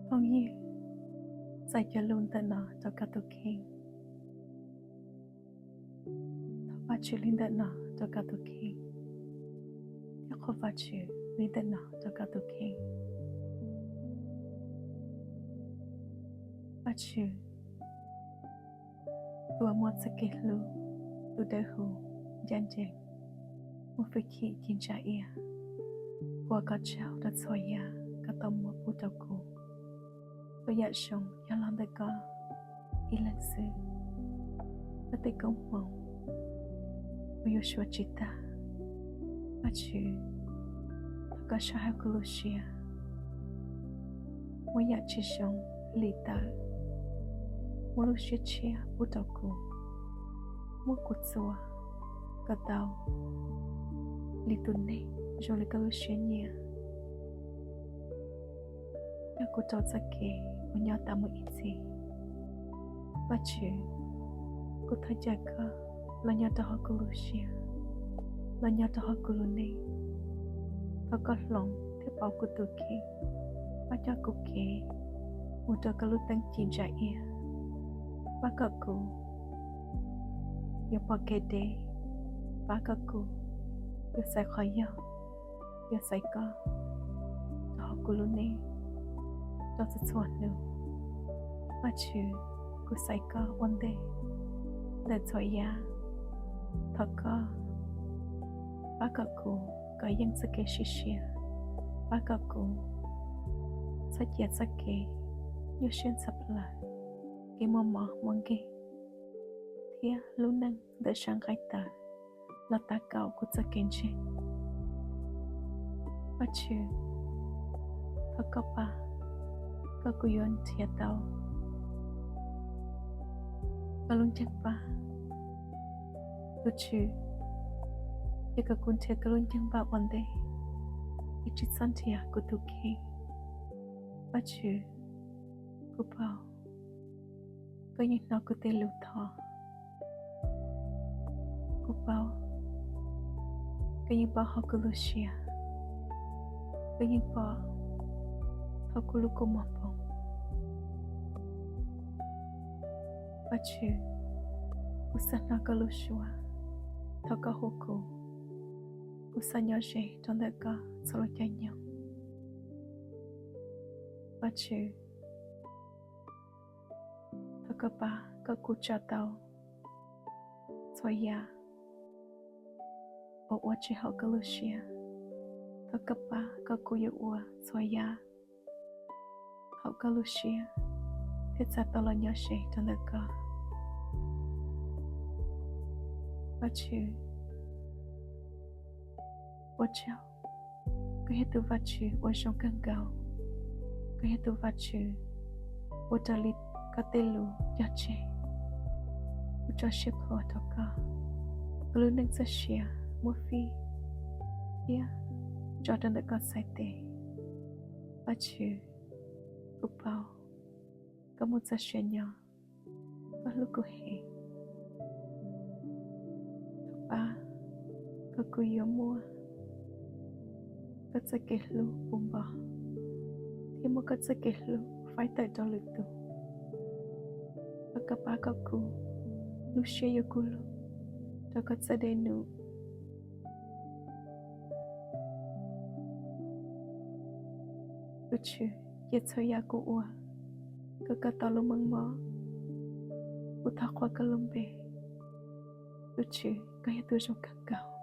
Phooj ywg, txais cov lus ntawm no rau koj tus kheej. Thov Vajtswv li ntawm no rau koj tus kheej, thiab qhuas Vajtswv li ntawm no rau koj tus kheej. Vajtswv, tus uas muaj txoj kev hlub, tus dawb huv, ncaj ncees, muaj hwj chim ci ntsa iab, ua koj tsaug rau txhua yam koj tau muab pub rau kuv. Txhua yam zoo yog los ntawm koj ib leeg xwb. Koj tej koob hmoov kuv yuav suav tsis tag. Vajtswv, thov koj saib hauv kuv lub siab, muaj yam tsis zoo li tawm, muaj lub siab tshiab pub rau kuv, muab kuv txuas kom tau li tus neeg zoo li koj lub siab nyiam. Coj kuv rau txoj kev uas nyob tas mus ib txhis. Vajtswv, kuv thov caw koj los nyob rau hauv kuv lub siab, los nyob rau hauv kuv lub neej. Thov koj hloov thiab pauv kuv tus kheej, pab coj kuv kev mus rau koj lub teeb ci ntsa iab. Pab kom kuv yuav pom kev deb, pab kom kuv yuav xaiv qhov yog, yuav xaiv koj rau hauv kuv lub neej rau txhua txhua hnub. Vajtswv, kuv xaiv koj ua ntej ntawm txhua yam. Thov koj pab kom kuv kov yeej txoj kev sim siab, pab kom kuv txhob cia txoj kev nyuaj siab ntxhov plawv, kev muaj mob muaj nkeeg, thiab lub neej ntawm sab nqaij tawv los tav kaum kuv txoj kev ntseeg. Vajtswv, thov koj pab kom kuv yuav nrhiav tau koj lub nceeg vaj. Tus Tswv, yog kom kuv nrhiav koj lub nceeg vaj ua ntej, es tsis txhob nrhiav kuv tus kheej. Vajtswv, kuv paub koj yeej hnov kuv tej lus thov. Kuv paub koj yeej paub hauv kuv lub siab, koj yeej pom thaum kuv lub kua muag poob. Vajtswv, kuv xav hnov koj lub suab, thov koj hu kuv. Kuv xav nyob ze rau ntawm koj txhua lub caij nyoog. Vajtswv, thov koj pab kom kuv tsa tau txhua yam uas ua tsis haum koj lub siab. Thov koj pab kom kuv yuav ua txhua yam haum koj lub siab thiab txav tau los nyob ze rau ntawm koj. Vajtswv, ua tsaug, koj yog tus Vajtswv uas zoo kawg nkaus. Koj yog tus Vajtswv uas raws li koj tej lus cog tseg. Kuv tso siab plhuav rau koj, kuv lub neej txoj sia muab fij thiab tso rau ntawm koj txhais tes. Vajtswv, kuv paub koj muaj txoj sia nyob, koj hlub kuv heev. Thov pab kom kuv yuav muaj koj txoj kev hlub puv npo thiab muaj koj txoj kev hlub faib tawm rau lwm tus. Thov koj pab kom kuv lub siab yuav kub lug rau koj txoj dej num. Tus Tswv, cia txhua yam kuv ua kom koj tau lub meej mom. Kuv thov qhuas koj lub npe. Tus Tswv, koj yog tus zoo kawg nkaus.